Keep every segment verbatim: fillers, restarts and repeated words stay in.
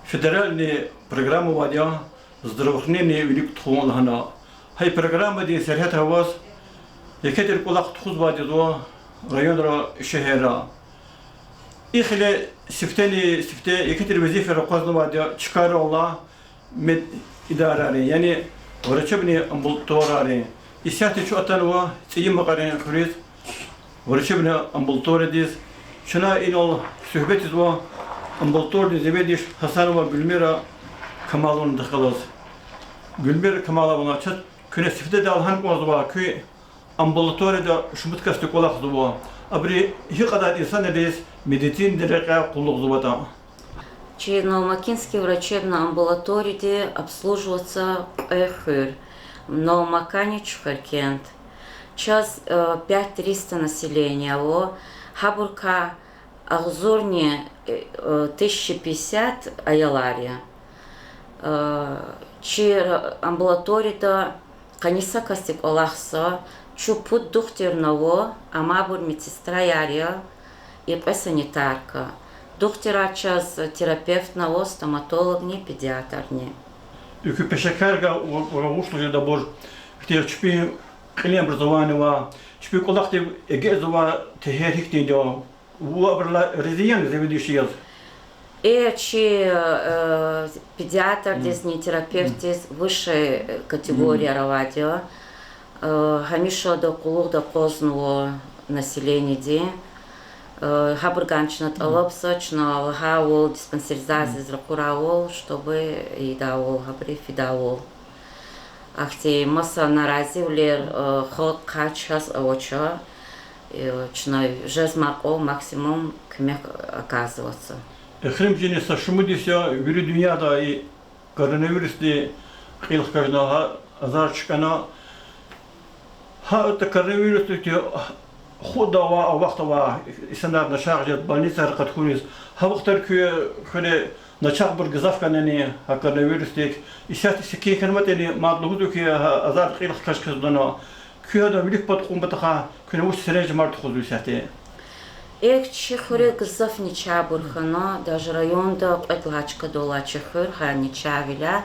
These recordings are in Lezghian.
Федеральный программа авайди я, здравоохранение вилик тухун лагьана. Гьа и программадин сергьятра аваз еке тир кӀвалах тухузвайди я районра, шегьерра. И хиле сифтени-сифте еке тир везифаяр акъвазнавайди я чкайрал алай медидарайрин, яни врачебный амбулаторийрин. Исятда чун атанва ЦӀийи Макьарин хуьруьз, врачебный амбулаториядиз. Чна инал суьгьбет ийизва амбулаториядин заведующий Гьасанова Гуьлмира Камаловнадихъ галаз. Гуьлмира Камаловна, чаз куьне сифтедал гьана кӀанзава, куьн амбулаторияда шумуд касдик кӀвалахзава, абуру гьикьван инсанриз медицинадин рекьяй къуллугъзаватӀа. Чи Новомакинский врачебный амбулаторияди обслуживаться кьве хуьр. Новомакани, Чуьхверкент. Чаз, э, пять триста население ава, гьабурукай агъзурни, э, э, тысяча пятьдесят аялар я. Э, чи амбулаторияда къанни са касди кӀвалахзава, чун пуд духтурни ава, амайбур медсестраяр я, и кьве санитарка. Духтурар чаз терапевтни ава, стоматологни, педиатрни. Экуь пешекарга ва-, ва вуч лугьуз жедайбур, ихьтин чпин кьилин образование авай, чпин кӀвалахдив эгечӀзавай тегьер гьихьтинди я? Ва абурулай рази яни заведующий яз? Э, чи, э, педиатрдизни терапевтдиз высший категорияр авайди я. Э, гьамиша ада къуллугъда акъвазнава населениедин. Э, гьабурукай чна тӀалабзава, чна лагьайвал, диспансеризациядиз ракъурайвал, чтобы ийидайвал, гьабуру фидайвал. Ахьтин маса наразивилер, э, халкьдихъай чаз авач. Э, чна жезмай кьван максимум куьмек оказываться. Эхиримжини са шумуд йис я вири дуьньяда и коронавирусди кьил хкажна, гьа азар чкӀана. Гьа атӀа коронавирусдик хуьда авай, а вахт авай инсанар начагъ жез больницайра къаткуриз. Гьа вахтара куь хуьре начагъбур гзаф хьанани гьа коронавирусдик? Исятда секин хьанватӀани, мад лугьузва хьи, гьа азар кьил хкаж хъийизвани? Куьн гьадан вилик пад кьун патахъай куьне вуч серенжемар тухузва исятда? Эхь, чи хуьре гзаф начагъбур хьана, даже районда кьвед лагьай чкадал алай чи хуьр гьа начагъвиляй.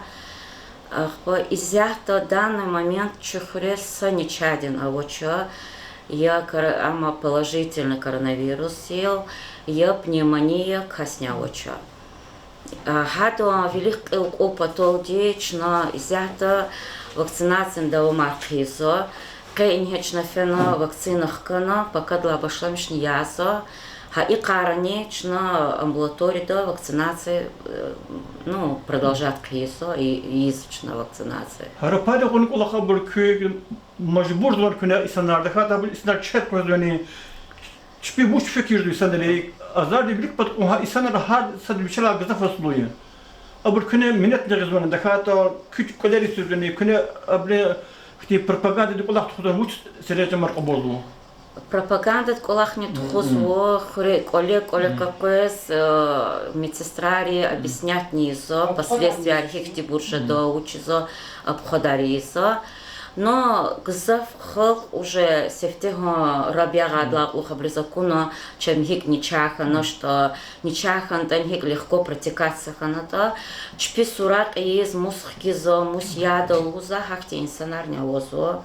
Ахпа исятда данный момент чи хуьре са начагъдин авач, я кор-, амма положительный коронавирусдал, я пневмония, касни авач. А, гьадан вилик кьил кьун паталди чна исятда вакцинацияни давамар хъийизва. Къе ингье чна фена вакцина хкана, пакадилай башламишна язва. Гьа икьванни чна амбулаторияда вакцинация, э, ну, продолжать хъийизва, и, ийизва чна вакцинация. Гьа рапари кьуна кӀвалах, абур куьн мажбурзавани куьне инсанар, тахьайтӀа абур инсанар чеб къвезвани, чпи вуч фикирзава инсанри, азардин вилик пад кьун, гьа инсанар гьар сад вичелай гзаф аслу я. Абур куьне минетни гъизвани, тахьайтӀа куь кӀвалер ийизвани, куьне абуру ихьтин пропагандадин кӀвалах тухузвани, вуч серенжемар кьабулзава? Пропагандадин кӀвалахни тухузва, хуьре кӀвале-кӀвале къекъвез, э, медсестрайри объяснятьни ийизва, последствияр гьихьтинбур жеда, вучиз, обходар ийизва. Но гзаф халкь уже сифтегьан раб ягъайдалай кьулухъ абуруз акуна, чем гьикӀ начагъ хьана, что начагъ хьанатӀани гьикӀ легко протекаться хьанатӀа, чпи суракь ийиз, мус хкизва, мус яда лугьуз, гьахьтин инсанарни авазва.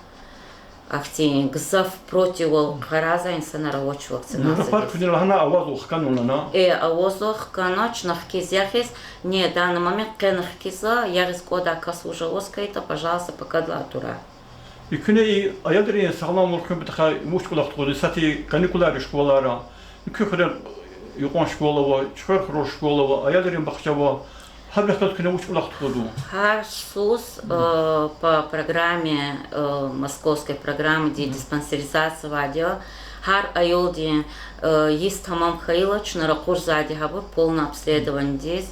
Ахьтин гзаф противал къарагъзавай инсанар авач вакцинация. Ну, рапар куьне лагьана, авазва хкана лагьана? Э, авазва хкана, чна хкиз ягъиз, не, данный момент къе хкизва, ягъиз кӀандай кас вуж аваз хьайитӀа, пожалуйста, пакадилай атурай. И куьне и аялрин сагъламвал хуьн патахъай вуч кӀвалах тухузва, исятда каникулар я школайра, куь хуьрел юкьван школа ава, Чуьхвер хуьрел школа ава, аялрин бахча ава, гьабурухъ галаз куьне вуч кӀвалах тухузва? Гьар йисуз, э, по программе, э, московской программадин диспансеризация авайди я, гьар аялдин, э, йис тамам хьайила, чна ракъурзавайди я гьабур полное обследованиедиз,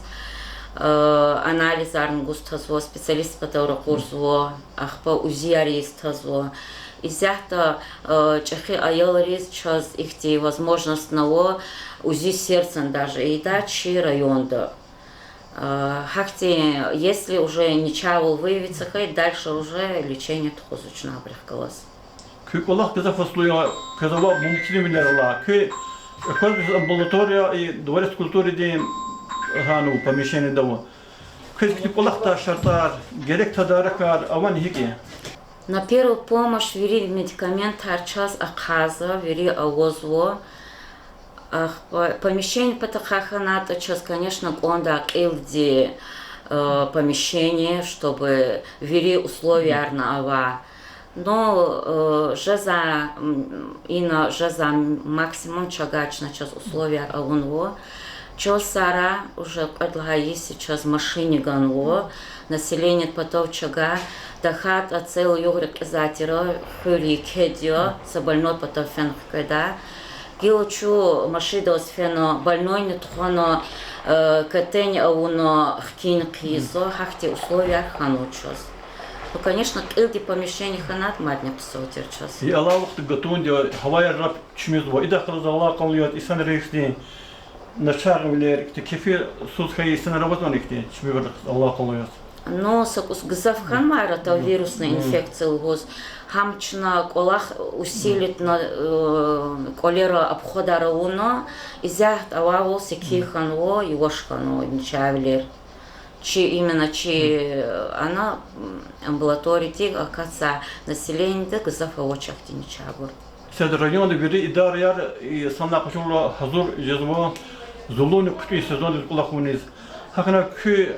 э, анализарни гуз тазва, специалистар патал ракъурзава, ахпа УЗИяр ийиз тазва. Исятда, э, чӀехи аялриз чаз ихьтин возможностьни ава, УЗИ сердцани даже ийида чи районда. Э, гьахьтин, если уже начагъвал выявиться хьайитӀа, дальше уже лечение тухузва чна абурухъ галаз. Куь кӀвалах гзаф аслу я, квез авай мумкинвилер алай. Куьн аквазвайди амбулатория и дворец культурадин гьана помещениеда ава. Квез ихьтин кӀвалахдай шартӀар, герек тадарикар авани, гьикӀ я? На первую помощь вири медикаментар чаз ахъайзава, вири авазва. Ахпа помещение патахъай хьанатӀа чаз, конечно, кӀандай кьилди, э, помещение, чтобы вири условиярни авай. Но, э, жезва, м, ина жезва максимум чавай чна чаз условияр авунва. Чаз сара уже кьвед лагьай йис я чаз машинни ганва, населениедин патав чавай, тахьайтӀа цел югъ рекьизвай тир, хуьр екеди я, са больной патав фена хкведай. Гила чун машиндал фена, больнойни тухвана, э, катани авуна, хкин хъийизва, гьахьтин условияр хьанва чаз. Ну, конечно, кьилди помещение хьанатӀа мадни хъсан тир чаз. И алай вахтунда гатунди гьаваяр лап чимизва. Идахъ галаз алакъалу яз инсанрихъди начагъвилер, ихьтин кефисуз хьайи инсанар авазвани ихьтин чими вирихъ алакъалу яз? Ну, са кӀус гзаф хьанвайра тагъ вирусный инфекция лугьуз, гьам чна кӀвалах усилитна, э, кӀвалера обходар авуна, исятда авайвал секин хьанва, яваш хьанва начагъвилер. Чи, именно чи, ана, м, амбулаториядик акатзавай населениеда гзаф авач ахьтин начагъбур. Сад районда вири идараяр, и, санлай къачурла гьазур жезва зулуни хъуьтӀуьн сезондиз кӀвалах авуниз. ГьакӀна куь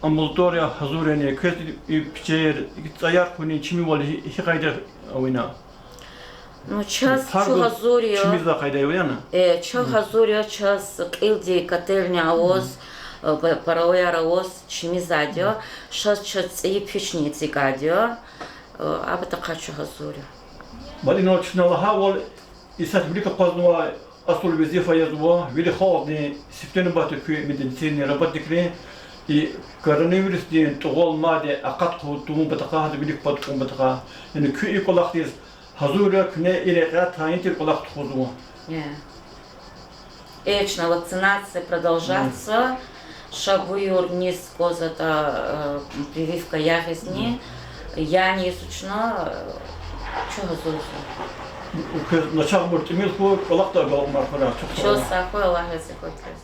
амбулатория гьазур яни, квез и пичер, и цӀаяр хьунин чимивал гьи-, гьи къайдада авуна? Ну, чаз чу гьазур я. Чимизвай къайдада авуна? Э, чаз гьазур я, чаз кьилди котельный аваз, э, б-, пароваяр аваз чимизвайди я, чаз чаз цӀийи печни эцигайди я, э, а патахъай чу гьазур я. Баъдинал чна лагьайвал, исятда вилик акъвазнавай асул везифа язва вири халкьдин сифте нубатда куь медицинадин работникрин и коронавирусдин тӀугъвал мадни акъат хъувун тавун патахъай, гьада вилик пад кьун патахъай. Яни куьн и кӀвалахдиз гьазур я, куьне и рекьяй тайин тир кӀвалах тухузва. Э, чна вакцинация продолжаться, ша буюр низ кваз ятӀа, э, прививка ягъизни, яни язва чна, э, чун гьазур я. Квез начагъбур тӀимил хьуй, кӀвалахда агалкьунар хьурай, чухсагъул. Чухсагъул, Аллагь рази хьуй квез.